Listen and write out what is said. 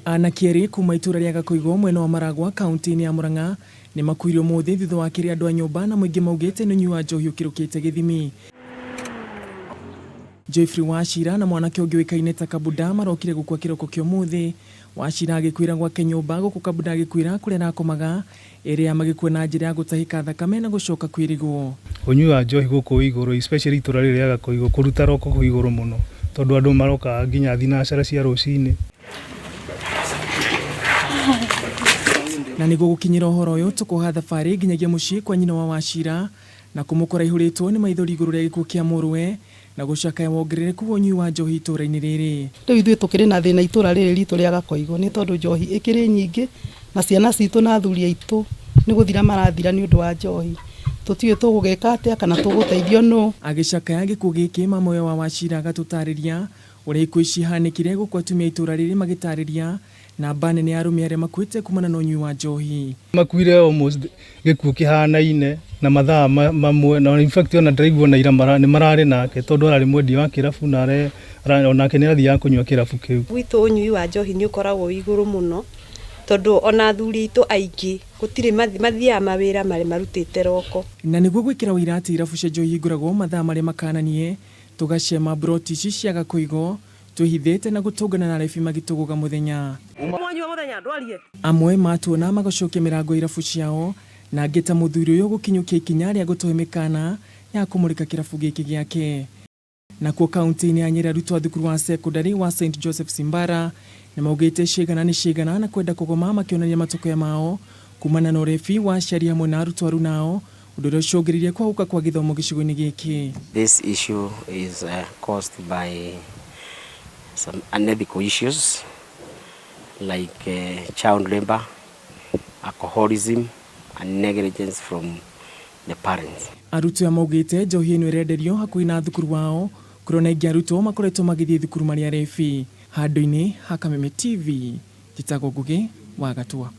Anake erĩ kuma itũra rĩa Gakoigo mwena wa Maragwa kaunti-inĩ ya Murang'a nĩ makuire ũmũthĩ thutha wa kĩrĩa andũ a nyũmba na mũingĩ maugĩte nĩ ũnyui wa njohi ũkĩrũkĩte gĩthimi. Joyfrey Wachira na mwanake ũngĩ ũĩkaine ta Kabuda marokire gũkua kĩroko kĩa ũmũthĩ. Wachira agĩkuĩra gwake nyũmba gũkũ Kabuda agĩkuĩra kũrĩa arakomaga, erĩ aya magĩkua na njĩra ya gũtahĩka thakame na gũcoka kwĩrigwo. Ũnyui wa njohi gũkũ wĩ igũrũ, especially itũra rĩrĩ rĩa Gakoigo, kũruta roko kwĩ igũrũ mũno tondũ andũ marokaga nginya thinacara cia rũcinĩ. Na nĩguo gũkinyĩra ũhoro ũyũ tũkoha thabarĩ nginyagia mũciĩ kwa nyina wa Wachira na kũmũkora aihũrĩtwo nĩ maithori igũrũ rĩa gĩkuũ kĩa mũrũwe na gũcakaya wongerereku wa ũnyui wa njohi itũra-inĩ rĩrĩ. Rĩu ithuĩ tũkĩrĩ na thĩna itũra rĩrĩ ritũ rĩa Gakoigo nĩ tondũ njohi ĩkĩrĩ nyingĩ na ciana citũ na athuri aitũ nĩ gũthira marathira nĩ ũndũ wa njohi. Tũtiũĩ tũgũgĩka atĩa kana tũgũteithio nũ. Agĩcakaya gĩkuũ gĩkĩ mama ũyũ wa Wachira agatũtarĩria ũrĩa ikuũ ici ihanĩkire gũkũ atumia a itũra rĩrĩ magĩtarĩria namba nene ya arũme arĩa makuĩte kumana na ũnyui wa njohi. Makuire almost gĩkuũ kĩhanaine na mathaa mamwe na in fact ona ndĩraigua ona ira nĩ mararĩ nake tondũ ararĩ mwendia wa kĩrabu na onake nĩ arathiaga kũnyua kĩrabu kĩu. Gwitũ ũnyui wa njohi nĩ ũkoragwo wĩ igũrũ mũno tondũ ona athuri aitũ aingĩ gũtirĩ mathiaga mawĩra marĩ marutĩte roko. Na nĩguo gwĩkĩra ũira atĩ irabu cia njohi ihingũragwo mathaa marĩa makananie, tũgacema mburoti ici cia Gakoigo twĩhithĩte na gũtũngana na arebi magĩtũgũga mũthenya. Amwe matuona magacokia mĩrango ya irabu ciao na angĩ ta mũthuri ũyũ gũkinyũkia ikinya rĩa gũtũhe mĩkana ya kũmũrĩka kĩrabu gĩkĩ gĩake. Nakuo kaunti-inĩ ya Nyeri arutwo a thukuru wa sekondari wa St Joseph Simbara nĩ maugĩte ciĩgana nĩ ciĩgana na kwenda kũgoma makĩonania matũkũya mao kumana na ũrebi wa aciari hamwe na arutwo arunao ũndũ ũrĩa ũcũngĩrĩirie kwagũka kwa gĩthomo gĩcigo-inĩ gĩkĩ. This issue is caused by some unethical issues like child labor, alcoholism and negligence from the parents. Arutwo aya maugĩte njohi ĩno ĩrenderio hakuhĩ na thukuru wao kũrĩa ona aingĩ arutwo makoretwo magĩthiĩ thukuru marĩ arebi. Handũ-inĩ ha Kameme TV, njĩtagwo Ngũgĩ wa Gatua.